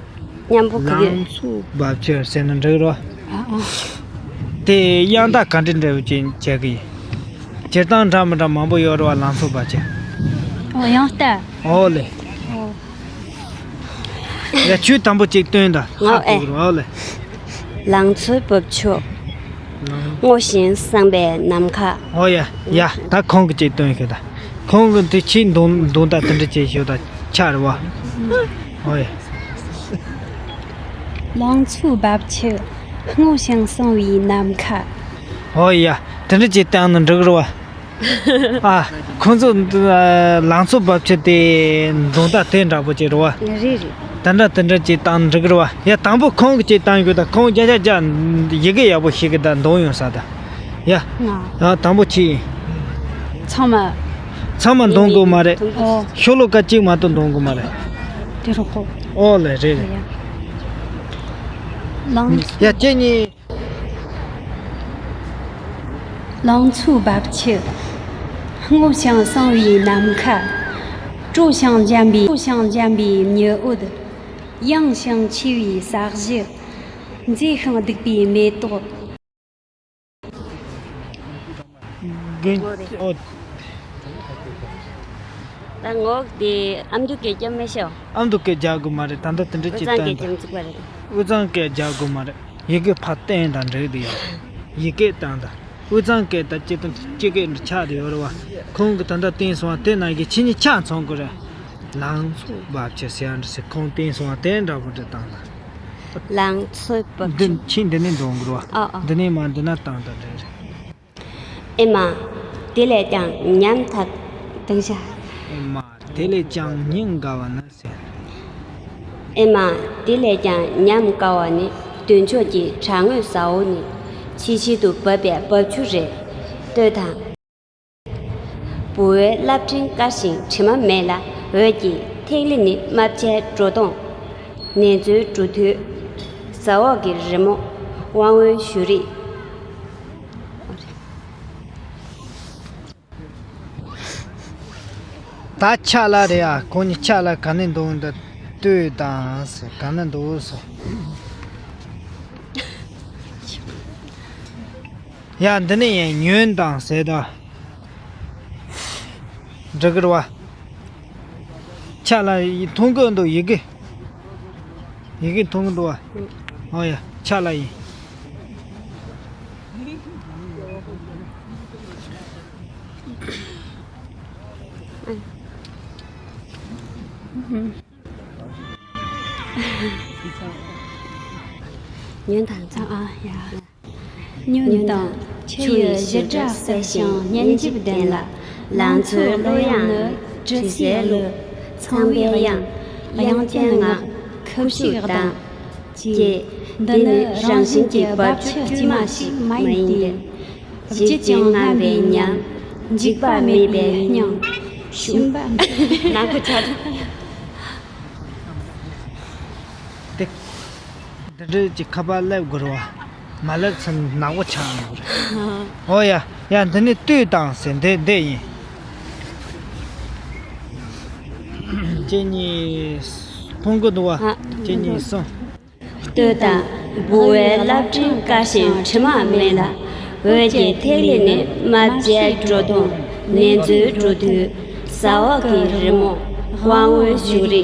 མཉམ་པོ་ག་གི། ལང་ཚོ་རྦབ་ཆུ་ཟེར་ན་འགྲིག་རེད་བ། ཨ་ཨ། དེ་དབྱངས་རྟགས་ག་འདྲ་འདྲ་བོ་ཅན་བྱེད་གི་ཡིན། སྤྱིར་བཏང་འདྲ་མི་འདྲ་མང་པོ་ཡོད་རེད་བ། ལང་ཚོ་རྦབ་ཆུ། ཨོ། དབྱངས་རྟགས། ཨོ་ལེ། ཨོ། ཡ། ཁྱོད་དང་པོ་གཅིག་སྟོན་དང་། ང་། ཧ་གོ་གི་རེད་བ། ཨོ་ལེ། ལང་ཚོའི་རྦབ་ཆུ། ལང་། སྔོ་ཞིང་བསངས་པའི་ནམ་མཁའ། ཨོ་ཡ་ཡ། ད་ཁོང་གི་གཅིག་སྟོན་ཤོག་ད། ཁོང་གི་འདི་ཕྱིའི་འདོན་འདོན་དག་དེ་འདྲ་བྱས་ཤོག་ད། ཆ་རེད་བ། ཨོ་ཡ། ལང་ཚོའི་རྦབ་ཆུ། སྔོ་ཞིང་བསངས་པའི་ནམ་མཁའ། ཨོ་ཡ། དེ་འདྲ་བྱས་བཏང་ན་འགྲིག་རེད་བ། ཨ། ཁོང་ཚོ་འདི་ལང་ཚོ་རྦབ་ཆུ་དེ་འདོན་དག་དེ་འདྲ་པོ་ཅིག་རེད་བ། རེད་རེད། དེ་འདྲ་དེ་འདྲ་ཅིག་བཏང་འགྲིག་རེད་བ། ཡ། དང་པོ་ཁོང་གི་ཅིག་བཏང་ཡོད་ད། ཁོང་བརྒྱ་ཆ་བརྒྱ་ཡི་གེ་ཡག་པོ་ཤེས་གི་ད། འདོན་ཡོང་ས་ད། ཡ། ང་། ཡ། དང་པོ་ཁྱེད་ཡིན། ཚང་མ། ཚང་མ་འདོན་དགོས་མ་རེད། ཨོ། ཤོ་ལོ་ཀ་གཅིག་མ་གཏོགས་འདོན་དགོས་མ་རེད། དེ་རོགས་གོ། ཨོ་ལེ། རེད་རེད། ཡ། ལང་། ཡ། ཁྱེད་གཉིས། ལང་ཚོའི་རྦབ་ཆུ། སྔོ་ཞིང་བསངས་པའི་ནམ་མཁའ། དྲོ་ཞིང་འཇམ་པའི། དྲོ་ཞིང་འཇམ་པའི་ཉི་འོད། ཡངས་ཤིང་ཆེ་བའི་ས་གཞི། མཛེས་ཤིང་སྡུག་པའི་མེ་ཏོག་རྒན། ཨོ། ད་ངོ་དེ་ཨ་མདོ་སྐད་རྒྱབ་མི་ཤེས། ཨ་མདོ་སྐད་རྒྱག་དགོས་མ་རེད། ད་ལྟ་དེ་འདྲ་དབུས་གཙང་སྐད་ཅིག་བཏོན་དང་། རྒྱབ་འཛུགས་པ་རེད། དབུས་གཙང་སྐད་རྒྱག་དགོས་མ་རེད། ཡི་གེ་ཕར་བསྟན་དང་འགྲིག་འདུག་ཡ། ཡི་གེ་བཏང་དང་། དབུས་གཙང་སྐད་དང་སྤྱིར་བཏང་སྤྱི་སྐད་འདྲ་ཆགས་བསྡད་ཡོད་རེད་བ། ཁོང་གིས་ད་ལྟ་བསྟན་སོང་བ་དེ་ནང་བཞིན་ཁྱེད་གཉིས་ཆ་མཚུངས་དགོས་རེད། ལང་ཚོ་རྦབ་ཆུ་ཟེར་ཡ་འདྲ་ཟེར། ཁོང་བསྟན་སོང་བ་དེ་འདྲ་པོ་འདྲ་བཏང་དང་། ལང་ཚོའི་རྦབ་ཆུ། འདི་ཕྱིན་འདི་ནས་འདོན་དགོས་རེད་བ། ཨ་ཨ། འདི་ནས་མར་འདི་ན་བཏང་དང་འདྲ་རེད། ཨེ་མ། དེ་ལས་ཀྱང་ཉམ་ཐག་དེང་ཤ། ཨེ་མ། དེ་ལས་ཀྱང་ཉམ་དགའ་བ་ནི་ཟེར། ཨེ་མ། དེ་ལས་ཀྱང་ཉམ་དགའ་བ་ནི། མདུན་ཕྱོགས་ཀྱི་བྲག་ངོས་ཟ་འོག་ནས། ཕྱི་བཞིན་དུ་འབབ་པའི་རྦབ་ཆུ་རེད། ལྟོས་དང་། ལྦུ་བའི་རླབས་ཕྲེང་དཀར་ཞིང་དྲི་མ་མེད་ལ། འོད་ཀྱི་ཐིག་ལེ་ནི་རྨ་བྱའི་སྒྲོ་མདོངས། ནེ་ཙོའི་འབྲུ་དོད། ཟ་འོག་གི་རི་མོ། དབང་བོའི་གཞུ་རིས། ད་ཆ་ལ་རེད་ཨ། ཁོ་གཉིས་ཆ་ལ་ག་ནས་འདུག་འདི་ལྟོས་དང་ཟེར། ག་ནས་འདུག་ཟེར། ཡ། འདི་ནས་ཡང་ཉོན་དང་ཟེར་ད། འགྲིག་གི་རེད་བ། ཆ་ལ་མཐོང་གི་འདུག་ཡི་གེ། ཡི་གེ་མཐོང་གི་འདུག་བ། ཨོ་ཡ། ཆ་ལ་ཡིན། ཉོན་དང་ཚང་ཨ་ཡ། ཉོན་དང་། ཆུ་ཡི་ཞི་བདྲ་གསལ་ཞིང་སྙན་འཇེབས་ལྡན་ལ། ལང་ཚོའི་གླུ་དབྱངས་ནི་དྲི་ཟའི་གླུ། ཚངས་པའི་དབྱངས། དབྱངས་ཅན་ངག་ཁུ་བྱུག་དང་། ཅེས། འདི་ནི་རང་བཞིན་གྱི་རྦབ་ཆུ་དཀྱུས་མ་ཞིག་མ་ཡིན་ཏེ། བརྗིད་ཅིང་རྔམ་པའི་ཉམས། འཇིགས་པ་མེད་པའི་སྙིང་། ཞུམ་པ་མེད། ནག་པོ་ཆགས། དེ། འདི་འདྲའི་ཅིག་ཁ་པར་སླེབས་དགོས་རེད་བ། མ་སླེབས་ཚེ་ནག་པོ་ཆགས་ཡོང་གི་རེད། ཨོ་ཡ། ཡ། འདི་ནི་ལྟོས་དང་ཟེར། འདི་འདི་ཡིན། གཅིག་གཉིས། མཐོང་གི་འདུག་བ། ཨ། གཅིག་གཉིས་གསུམ། ལྟོས་དང་། ལྦུ་བའི་རླབས་ཕྲེང་དཀར་ཞིང་དྲི་མ་མེད་ལ། འོད་ཀྱི་ཐིག་ལེ་ནི་རྨ་བྱའི་སྒྲོ་མདོངས་ནེ་ཙོའི་སྒྲོ་མདོག་ཟ་འོག་གི་རི་མོ་དབང་བོའི་བྱུ་རུ།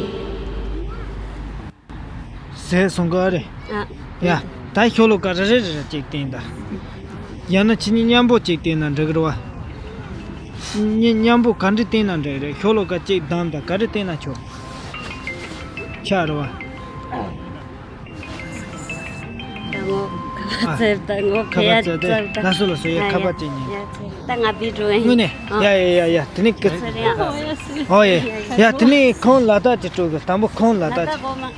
ཟེར་སོང་གི་རེད། ཨ། ཡ། ད་ཤོ་ལོ་ཀ་རེ་རེ་རེ་རེ་གཅིག་བསྟན་ད། ཡང་ན་ཁྱེད་གཉིས་མཉམ་པོ་གཅིག་བསྟན་ན་འགྲིག་གི་རེད་བ། གཉིས་མཉམ་པོ་ག་འདྲ་བསྟན་ན་འགྲིག་རེད། ཤོ་ལོ་ཀ་གཅིག་བདམས་དང་ག་རེ་བསྟན་ན་ཆོག་ཆགས་རེད་བ། ད་ངོ་ཁ་པར་བཙལ་ད། ངོ་ཁ་པར་བཙལ་ད། ལགས་སོ་ལགས་སོ། ཡ། ཁ་པར་བཙལ་ཉིན། ད་ང་བི་འགྲོ་ཡིན། དངོས་གནས། ཡ་ཡ་ཡ་ཡ། དེ་ནི་ཀི། ཨོ་ཡ། ཡ། དེ་ནི་ཁོང་ལ་དྭགས་ཀྱི་སྤྲོ་གི། དང་པོ་ཁོང་ལ་དྭགས་ཀྱི།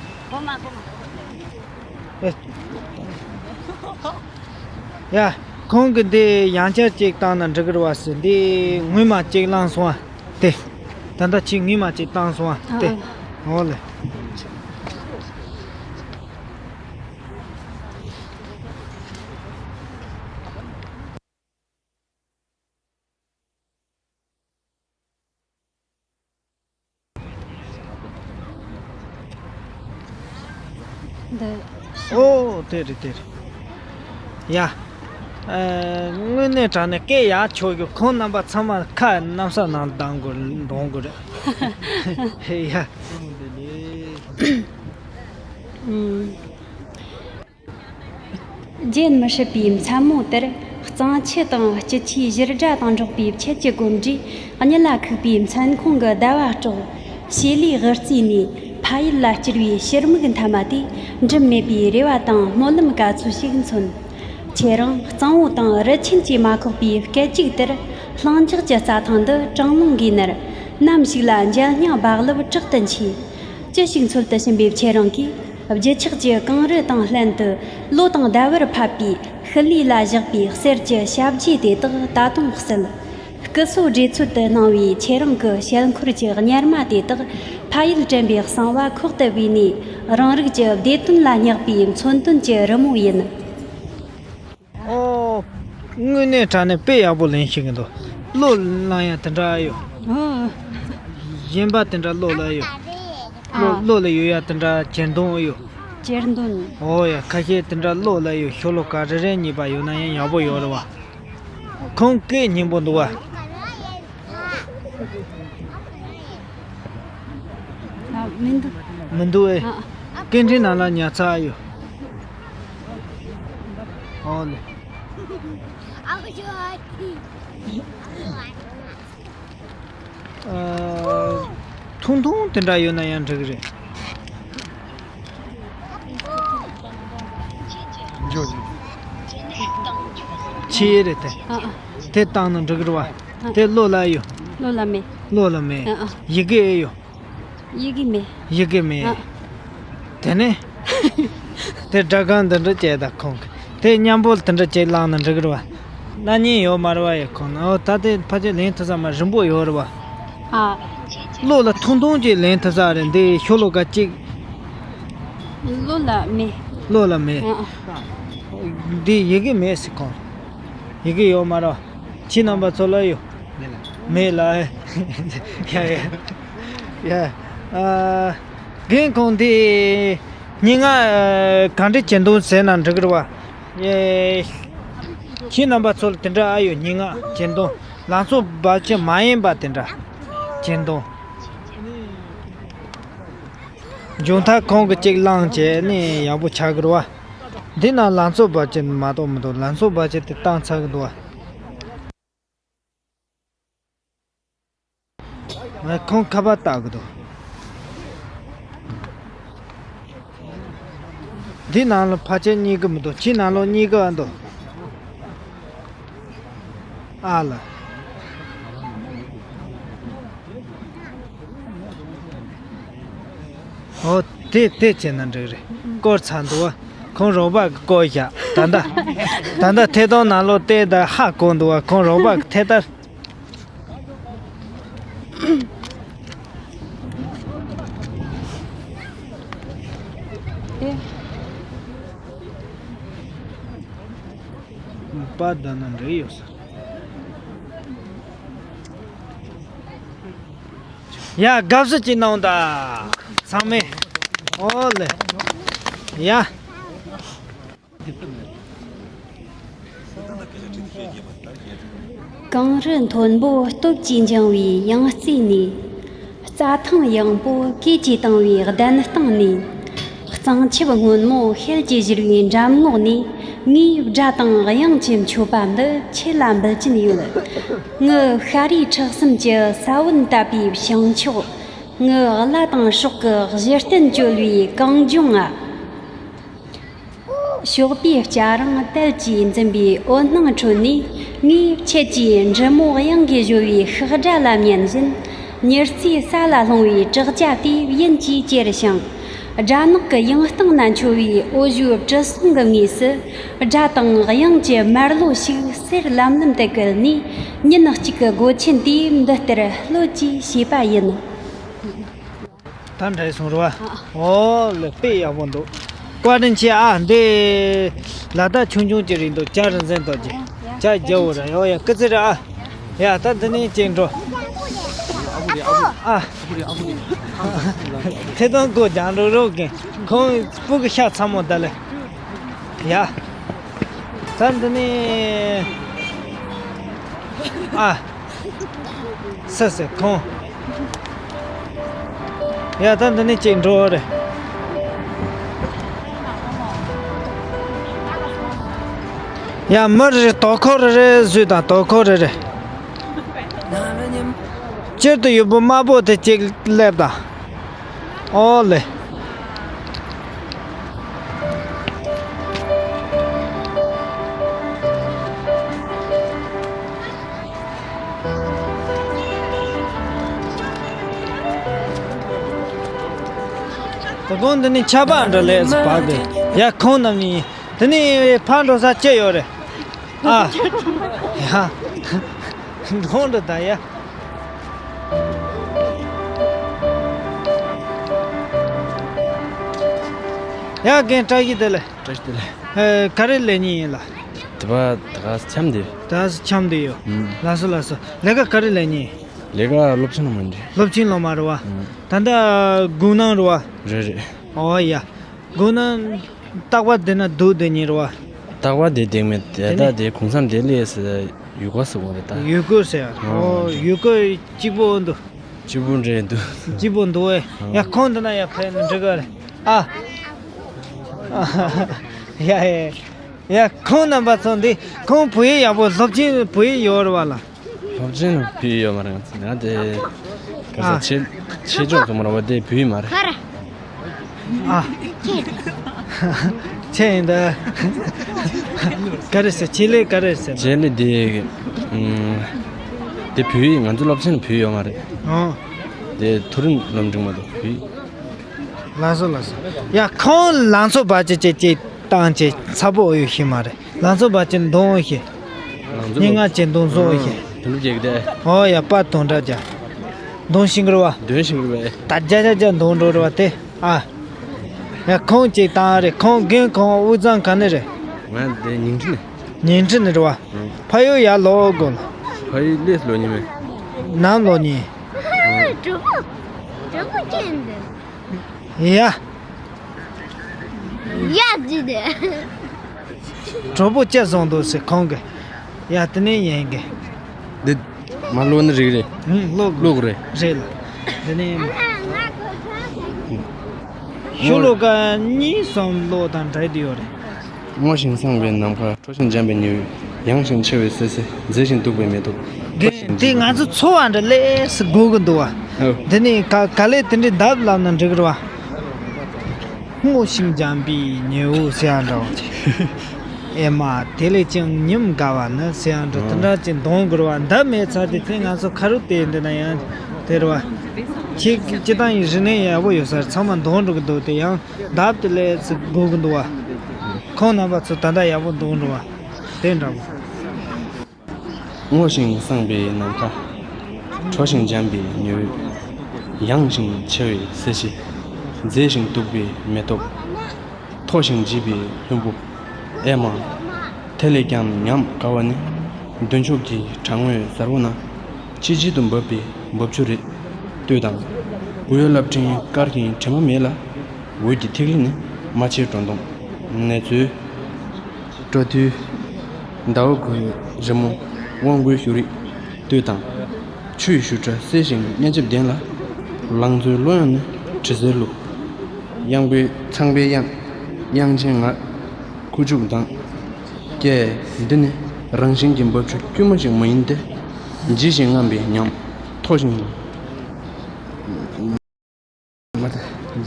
ཡ། ཁོང་གིས་འདི་ཡང་བསྐྱར་ཅིག་བཏང་ན་འགྲིག་གི་རེད་བ་ཟེར། འདི་སྔོན་མ་ཅིག་བླངས་སོང་བ། དེ། ད་ལྟ་ཁྱེད་སྔོན་མ་ཅིག་བཏང་སོང་བ་དེ། ཨ། འོ་ལེ། འདི། ཨོ། དེ་རེད་དེ་རེད། ཡ། ཨ། དངོས་གནས་དྲང་གནས་སྐད་ཡག་ཆོག་གི། ཁོང་རྣམ་པ་ཚང་མ་ཁ་གནམ་ས་ནང་གཏོང་དགོས་འདོན་དགོས་རེད། ཡ། ཨུམ། རྒྱན་མི་སྲིད་པའི་མཚན་མོ་དེར། གཙང་ཆུ་དང་སྐྱིད་ཆུའི་བཞུར་སྒྲ་དང་འགྲོགས་པའི་ཆུ་ཀྱི་གོམ་འགྲོས་གཉིད་ལ་ཁུག་པའི་མཚན་ཁོང་གི་ཟླ་བ་སྲོག། བྱེ་ལུའི་དབུ་རྩེ་ནས་ཕ་ཡུལ་ལ་བསྐྱུར་བའི་ཕྱིར་མིག་མཐའ་མ་དེས་འགྲིམ་མེད་པའི་རེ་བ་དང་སྨོན་ལམ་ག་ཚོད་ཞིག་མཚོན། ཁྱེད་རང་གཙང་བོ་དང་རི་ཆེན་གྱིས་མ་ཁོག་པའི་སྐད་ཅིག་དེར། ལྷིང་འཇགས་ཀྱི་རྩྭ་ཐང་འདི་གྲང་རླུང་གིས་མནར། ནམ་ཞིག་ལ་འཇམ་སྙིང་རྦ་རླབས་དྲག་ཏུ་མཆེད། ཅི་ཞིག་འཚོལ་དུ་ཕྱིན་པའི་ཁྱེད་རང་གིས། བརྗིད་ཆགས་ཀྱི་གངས་རི་དང་ལྷན་དུ། ལོ་དང་ཟླ་བར་ཕབ་པའི་ཤུལ་ལུས་ལ་བཞག་པའི་གསེར་གྱི་ཞབས་རྗེས་དེ་དག་ད་དུང་བསིལ། སྐུ་སྲོག་བྲེལ་འཚོལ་དུ་གནང་བའི་ཁྱེད་རང་གི་ཞལ་འཁོར་གྱི་གཉེར་མ་དེ་དག་ཕ་ཡུལ་དྲན་པའི་གསང་བ་ཁོག་ཏུ་བུས་ནས། རང་རིགས་ཀྱི་བདེ་དོན་ལ་བསྙེགས་པའི་མཚོན་དོན་གྱི་རི་མོ་ཡིན། ཨོ། དངོས་གནས་དྲང་གནས་དཔེ་ཡག་པོ་ལེན་ཤེས་ཀྱི་འདུག་བློ་བླང་ཡ་དེ་འདྲ་ཡོད། ཨོ། གཞན་པ་དེ་འདྲ་བློ་ལ་ཡོད། བློ། ཨ། བློ་ལ་ཡོད་ཡ་དེ་འདྲ་གྱེར་འདོན་ཡོད། གྱེར་འདོན། ཨོ་ཡ། ཁ་ཤས་དེ་འདྲ་བློ་ལ་ཡོད། ཤོ་ལོ་ཀ་རེ་རེ་གཉིས་པ་ཡོད་ན་ཡང་ཡག་པོ་ཡོད་རེད་བ། ཁོང་སྐད་སྙན་པོ་འདུག་བ། ཨ། མི་འདུག་མི་འདུག་ཨེ། ཨ། སྐད་འཕྲིན་ནང་ལ་ཉར་ཚར་ཡོད། ཨོ་ལེ། ཨ། ཐུང་ཐུང་དེ་འདྲ་ཡོད་ན་ཡང་འགྲིག་གི་རེད། ཆེ་རེད་དེ། ཨ། ཨ། དེ་བཏང་ན་འགྲིག་གི་རེད་བ། ཨ། དེ་བློ་ལ་ཡོད། བློ་ལ་མེད། བློ་ལ་མེད། ཨ། ཨ། ཡི་གེ་ཨེ་ཡོད། ཡི་གེ་མེད། ཡི་གེ་མེད། ཨ། དེ་ནས། དེ་སྒྲ་སྒམ་འདི་འདྲ་བྱས་དང་ཁོང་གིས་དེ་མཉམ་པོ་དེ་འདྲ་བྱས་བླངས་ན་འགྲིག་གི་རེད་བ། སྣང་བརྙན་ཡོད་མ་རེད་བ་ཡ། ཁོང་ན། ཨོ། ད་དེ་ཕལ་ཆེར་ལེན་ཐུབ་ས་མ། རིང་པོ་ཡོད་རེད་བ། ཨ། བློ་ལ་ཐུང་ཐུང་ཅིག་ལེན་ཐུབ་ས་རེད། འདི་ཤོ་ལོ་ཀ་གཅིག་བློ་ལ་མེད། བློ་ལ་མེད། ཨ། འདི་ཡི་གེ་མེད་ཟེར་ཁོང་། ཡི་གེ་ཡོད་མ་རེད་བ། ཁྱེད་རྣམ་པ་ཚོ་ལ་ཡོད། མེད་ལ། ཡ་ཡ་ཡ། ཡ། ཨ། རྒན་ཁོང་དེ་སྙན་ངག་ག་འདྲ་གྱེར་འདོན་ཟེར་ན་འགྲིག་གི་རེད་བ། ཨེ། ཁྱེད་རྣམ་པ་ཚོ་ལ་དེ་འདྲ་ཨ་ཡོད། སྙན་ངག་གྱེར་འདོན། ལང་ཚོ་རྦབ་ཆུ་མ་ཡིན་པ་དེ་འདྲ་གྱེར་འདོན། མཇུག་མཐར་ཁོང་གིས་གཅིག་བླངས་བྱས་ནས་ཡག་པོ་ཆགས་ཀྱི་རེད་བ། འདི་ན་ལང་ཚོ་བར་ཆད་མ་གཏོགས་མི་འདུག་ལང་ཚོ་བར་ཆད་དེ་བཏང་ཚར་གྱི་འདུག་བ། ཁོང་ཁ་པར་བཏགས་ཀྱི་འདུག་འདི་ནང་ལ་ཕལ་ཆེར་གཉིས་ཀ་མི་འདུག་ཕྱི་ནང་ལོགས་གཉིས་ཀ་འདུག་ཨ་ལ། ཨོ། དེ་དེ་བྱས་ན་འགྲིག་རེད། བསྐོར་ཚར་འདུག་བ། ཁོང་རོགས་པ་གིས་བསྐོར་བཞག་ད་ལྟ། ད་ལྟ་ཐད་གཏོང་ནང་ལོགས་བལྟས་ད་ཧ་གོ་འདུག་བ། ཁོང་རོགས་པ་གིས་ཐད་ད། པ་ད་ན་འདྲེ་ཡོད་ས། ཡ། དགའ་བསུ་ཅིག་གནང་ད། ཚང་མས། ཨོ་ལེ། ཡ། གངས་རི་མཐོན་པོ་སྟོབས་ཀྱིས་འགྱིང་བའི་ཡང་རྩེ་ནས། རྩྭ་ཐང་ཡངས་པོ་གོས་ཀྱིས་གཏུམ་པའི་གདན་སྟེང་ནས། གཙང་ཆབ་སྔོན་མོ་ཤེལ་གྱིས་བཞུར་བའི་འགྲམ་ངོགས་ནས། ངའི་སྒྲ་དང་དབྱངས་ཀྱི་མཆོད་པ་འདི་ཁྱེད་ལ་འབུལ་གྱིན་ཡོད། ངའི་ཤ་རུས་ཁྲག་གསུམ་གྱི་ས་བོན་བཏབ་པའི་བྱང་ཕྱོགས། ངའི་བླ་དང་སྲོག་གི་གཞི་རྟེན་བཅོལ་བའི་གངས་ལྗོངས་ང་། ཞོགས་པའི་སྐྱ་རེངས་དལ་གྱིས་འཛིན་པའི་འོད་སྣང་ཁྲོད་ནས། ངས་ཁྱེད་ཀྱི་འབྲི་མོ་དབྱངས་ཀྱིས་གཞོལ་བའི་ཤག་སྒྲ་ལ་ཉན་བཞིན། ཉི་རྩེའི་ས་ལ་ལྷུང་བའི་བྲག་ཅ་དེ་ཡིན་གྱིས་ཅེར་ཞིང་། སྦྲ་ནག་གི་ཡང་སྟེང་ན་འཕྱོ་བའི་འོ་ཞོའི་དྲི་བསུང་གི་ངོས་སུ། སྒྲ་དང་དབྱངས་ཀྱི་མར་ལོ་ཞིག་གསེར་ལམ་ལམ་དུ་བཀོད་ནས། ཉིན་གཅིག་གི་སྒོ་ཆེན་དེ་འདི་ལྟར་གློད་ཀྱིས་ཕྱེས་པ་ཡིན། ད་འདྲ་སོང་རེད་བ། ཨོ་ལེ། དཔེ་ཡག་པོ་འདུག་བཀའ་དྲིན་ཆེ་ཨ། འདི་ལ་དྭགས་ཆུང་ཆུང་ཅིག་རེད་འདུག་ཇ་རིན་ཆེན་རྡོ་རྗེ། ཇ་རྒྱག་འོ་ར། ཡོ་ཡ། སྐུ་ཚེ་རིང་ཨ། ཡ། ད་འདི་ནས་ཅིག་འགྲོ། ཨ། ཐད་གཏོང་སྒོ་རྒྱག་འགྲོ་རོགས་གིན། ཁོང་སྤུ་གུ་ཤ་ཚ་མོ་ད་ལེ། ཡ། ད་འདི་ནས་ཨ། སི་སི་ཁོང་། ཡ། ད་འདི་ནས་ཅིག་འགྲོ་རེད། ཡ། མི་རེ་རེ་དོ་ཁོར་རེ་རེ་བཟོས་དང་། དོ་ཁོར་རེ་རེ། སྤྱིར་དུ་ཡོད་པོ་དམར་པོ་དེ་ཅིག་སླེབས་དང་། ཨོ་ལེ། ད་གོང་འདི་ནི་ཆར་པ་འདྲ་ལས་སུ་བབས་ཏེ། ཡ། ཁོང་རྣམ་གཉིས། དེ་ནི་ཕར་འགྲོ་ས་ཅི་ཡོད་རེད། ཨ། ཡ། འགྲོ་འགྲོ་ད་ཡ། ཡ། རྒན་བཀྲ་ཤིས་བདེ་ལེགས། བཀྲ་ཤིས་བདེ་ལེགས། ཨེ། ག་རེ་ལས་མཁན་ཡིན་ལགས། དེ་པ་ད་ག་འཆམ་དེ། ད་འཆམ་དེ་ཡོད། ཨུམ། ལགས་སོ་ལགས་སོ། ལས་ཀ་ག་རེ་ལས་མཁན་ཡིན། ལས་ཀ་སློབ་ཆེན་སློབ་མ་རེད། སློབ་ཆེན་སློབ་མ་རེད་བ། ཨུམ། ད་ལྟ་སྒོ་ནང་རེད་བ། རེད་རེད། ཨོ་ཡ། སྒོ་ནང་རྟག་པར་བསྡད་ན་སྡུག་བསྡད་མཁན་རེད་བ། རྟག་པར་བསྡད་བསྡད་མེད་དེ། དེ་ད་ནི་དེ་གུང་སེང་དེ་སླེབས་ཡུལ་སྐོར་ཟེར་བ་རེད་ད། ཡུལ་སྐོར་ཟེར། ཨོ། ཨོ། ཡུལ་སྐོར་གཅིག་པོ་འདུག་གཅིག་པོ་འདྲ་འདུག་གཅིག་པོ་འདུག་ཨེ། ཨོ། ཡ། ཁོང་འདི་ན་ཡ་ཕེབས་ན་འགྲིག་ག་རེད། ཨ། ཡ་ཡ། ཡ། ཁོང་རྣམ་པ་ཚོ་འདི། ཁོང་བོད་ཡིག་ཡག་པོ། སློབ་ཆེན་བོད་ཡིག་ཡོད་རེད་བ་ལགས། སློབ་ཆེན་ལ་བོད་ཡིག་ཡོད་མ་རེད། ང་ཚོ་ང་དེ་ག་ས། ཨ། ཆེ་ཆེ་མཆོག་ཚོ་མ་རེད་བ། དེ་བོད་ཡིག་མ་རེད། ཨ། ཆེ་ཡིན་ད། ག་རེ་ཟེར། ཆེད་ལས་ག་རེ་ཟེར། ཆེད་ལས་དེ། ཨུམ། དེ་བོད་ཡིག། ང་ཚོ་སློབ་ཆེན་ལ་བོད་ཡིག་ཡོད་མ་རེད། ཨོ། དེ་མཐོ་རིམ་སློབ་འབྲིང་མ་གཏོགས་བོད་ཡིག་ལགས་སོ་ལགས་སོ། ཡ། ཁོང་ལང་ཚོ་བར་ཆད་ཅིག་ཅིག་བཏང་བྱས་ཚ་པོ་ཡོད་ཤེས་མ་རེད། ལང་ཚོ་བར་ཆད་འདོན་ཤེས། ལང་ཚོ་སྙན་ངག་ཅིག་འདོན་བཟོ་ཤེས། དོན་གྲུབ་རྒྱལ་གྱི་དེ། ཨོ་ཡ། པར་དོན་འདྲ་རྒྱག་འདོན་ཤེས་གི་རེད་བ། འདོན་ཤེས་གི་རེད་བ། ད་རྒྱ་རྒྱ་རྒྱ་འདོན་འགྲོ་རེད་བ་དེ། ཨ། ཡ། ཁོང་ཅིག་བཏང་རེད། ཁོང་རྒན། ཁོང་དབུས་གཙང་ག་ནས་རེད། ང་དེ་ཉིང་ཁྲི་ནས། ཉིང་ཁྲི་ནས་རེད་བ། ཨང་། ཕ་ཡུལ་ཡར་ལོག་དགོས་ལ། ཕ་ཡུལ་སླེབས་ལོ་ཉི་མ། ནམ་ལོ་ཉིན། གྲོགས་པོ། གྲོགས་པོ་ཅན་འདི། ཡ། ཡ་ཟེར་དེ། གྲོགས་པོ་ཅི་བཟང་འདུག་ཟེར་ཁོང་གིས། ཡ། དེ་ནས་ཡིན་གི། འདི་མ་ལོ་ནི་རིག་རེད། ཨུང་། ལོ་གི། ལོ་གི་རེད། རེད་ལ། དེ་ནས། ཤོ་ལོ་ཀ་གཉིས་གསུམ་ཀློག་དང་འདྲ་དེ་ཡོད་རེད། སྔོ་ཞིང་བསངས་པའི་ནམ་མཁའ། ཁྲོ་ཞིང་འཇམ་པའི་ཉི་འོད། ཡངས་ཤིང་ཆེ་བའི་སེར་བྱེས། མཛེས་ཤིང་སྟུག་པའི་མེ་ཏོག། དེ་དེ་ང་ཚོ་འཚོ་བ་འདྲ་ལས་སུ་དགོས་ཀྱི་འདུག་བ། ཨོ། དེ་ནས་ག་ག་ལེ་དེ་འདྲའི་འདབས་ལབ་ན་འགྲིག་གི་རེད་བ། སྔོ་ཞིང་འཇམ་པའི་ཉི་འོད་ཟེར་ཡ་འདྲ་བ་ཅིག་ཨེ་མ། དེ་ལས་ཀྱང་ཉམས་དགའ་བ་ནི་ཟེར་ཡ་འདྲ་དེ་འདྲ་ཅིག་འདོན་དགོས་རེད་བ། འདབས་མེད་ཚར་དེ་དེ་ང་ཚོ་ཁ་རུ་བལྟས་འདི་ན་ཡང་དེ་རེད་བ། ཁྱེད་སྤྱི་བཏང་ཡིན་རིག་གནས་ཡག་པོ་ཡོད་ས་རེད། ཚང་མ་འདོན་འགྲོ་གི་འདུག་དེ་ཡང་འདབས་དེ་ལས་ཚིག་དགོས་ཀྱི་འདུག་བ། ཁོང་རྣམ་པ་ཚོ་ད་ལྟ་ཡག་པོ་འདོན་འགྲོ་བ། དེ་འདྲ་བོ། སྔོ་ཞིང་བསངས་པའི་ནམ་མཁའ། ཁྲོ་ཞིང་འཇམ་པའི་ཉི་འོད། ཡངས་ཤིང་ཆེ་བའི་སེར་བྱེས། མཛེས་ཤིང་སྟུག་པའི་མེ་ཏོག། མཐོ་ཞིང་བརྗིད་པའི་ལྷུན་པོ། ཨེ་མ། དེ་ལས་ཀྱང་ཉམས་དགའ་བ་ནི། མདུན་ཕྱོགས་ཀྱི་བྲག་ངོས་གཟར་པོ་ན། ཆིལ་ཆིལ་དུ་འབབ་པའི་འབབ་ཆུ་རེད། ལྟོས་དང་། འོད་རླབས་སྤྲིན་དཀར་གྱི་དྲི་མ་མེད་ལ། འོད་ཀྱི་ཐིག་ལེ་ནི་རྨ་བྱའི་སྒྲོ་མདོངས། ནེ་ཙོའི་སྤྲོ་ཐུལ། ཟླ་འོད་ཀྱི་རི་མོ། དབང་པོའི་བཞུགས་རིས། ལྟོས་དང་། ཆུ་ཡི་བཞུར་སྒྲ་གསལ་ཞིང་སྙན་འཇེབས་ལྡན་ལ། ལང་ཚོའི་གླུ་དབྱངས་ནི་དྲི་ཟའི་གླུ། དབྱངས་པའི་ཚངས་པའི་དབྱངས། དབྱངས་ཅན་ངག། ཁུ་བྱུག་མདངས། ཀྱེ། འདི་ནི་རང་བཞིན་གྱི་འབབ་ཆུ་དཀྱུས་མ་ཞིག་མ་ཡིན་ཏེ། ལྗིད་ཞིང་རྔམ་པའི་ཉམས། མཐོ་ཞིང་། མ་ད།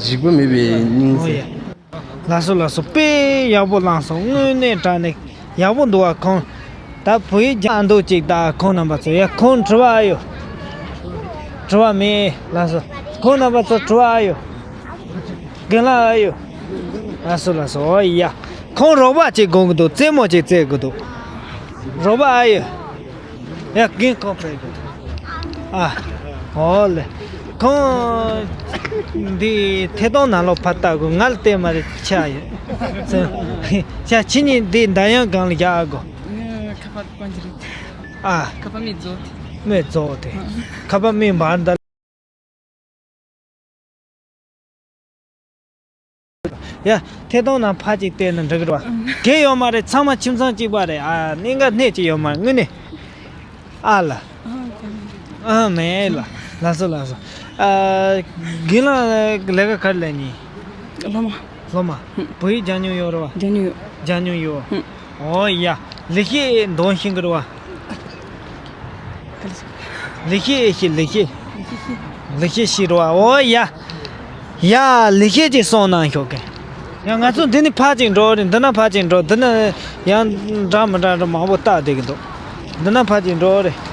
འཇིགས་པ་མེད་པའི་སྙིང་ཨོ་ཡ། ཟེར། ལགས་སོ་ལགས་སོ། དཔེ་ཡག་པོ་བླངས་སོང་། དངོས་གནས་དྲང་གནས་ཡག་པོ་འདུག་བ། ཁོང་ད་བོད་ཡིག་སྦྱང་འདུག་ཅིག་ད་ཁོང་རྣམ་པ་ཚོ། ཡ་ཁོང་དྲི་བ་ཨ་ཡོད། དྲི་བ་མེད། ལགས་སོ། ཁོང་རྣམ་པ་ཚོ་དྲི་བ་ཨ་ཡོད། རྒན་ལགས་ཨ་ཡོད། ལགས་སོ་ལགས་སོ། ཨོ་ཡ། ཁོང་རོགས་པ་ཅིག་དགོས་ཀྱི་འདུག་རྩེད་མོ་ཅིག་རྩེད་དགོས་འདུག་རོགས་པ་ཨ་ཡོད། ཡ་རྒན་ཁོང་ཕེབས་འདུག་ཨ། ཨོ་ལེ། ཁོང་འདི་ཐད་གཏོང་ནང་ལོགས་ཕར་ལྟ་དགོས། ང་ལ་བལྟས་མ་རེད་ཆ་ཡོད། ཡ་ཁྱེད་གཉིས་འདི་འདར་དབྱངས་སྒང་ལ་བཞག་དགོས། ཁ་པར་གོན་གྱི་རེད། ཨ། ཁ་པར་མེད་རྫོགས་ཏེ། མེད་རྫོགས་ཏེ། ཁ་པར་མེད་འབར་འདར། ཡ། ཐད་གཏོང་ནང་ཕར་ཅིག་བལྟས་ན་འགྲིག་གི་རེད་བ། གལ་ཡོད་མ་རེད། ཚང་མ་ཁྱིམ་ཚང་གཅིག་པ་རེད། ཨ། གནད་འགག་སྣེ་གཅིག་ཡོད་མ་རེད། དངོས་གནས། ཨ་ལ། ཨ་མེད་ལ། ལགས་སོ་ལགས་སོ། ཨ། རྒན་ལགས་ལས་ཀ་ག་རེ་ལས་ནི། སློབ་མ། སློབ་མ། བོད་ཡིག་སྦྱང་མྱོང་ཡོད་རེད་བ། སྦྱང་མྱོང་ཡོད། སྦྱང་མྱོང་ཡོད། ཨོ་ཡ། ལེགས་བཤད་འདོན་ཤེས་ཀྱི་རེད་བ། ལེགས་བཤད་ཨེ་ཤེས། ལེགས་བཤད། ལེགས་བཤད་ཤེས་རེད་བ། ཨོ་ཡ། ཡ། ལེགས་བཤད་ཅིག་གསུང་གནང་ཤོག་གི། ཡ། ང་ཚོ་འདི་ནས་ཕར་ཅིག་འགྲོ་རེད། འདི་ན་ཕར་ཅིག་འགྲོ། འདི་ན་ཡང་འདྲ་མི་འདྲ་འདྲ་མང་པོ་བལྟ་བསྡད་ཀྱི་འདུག་འདི་ན་ཕར་ཅིག་འགྲོ་རེད།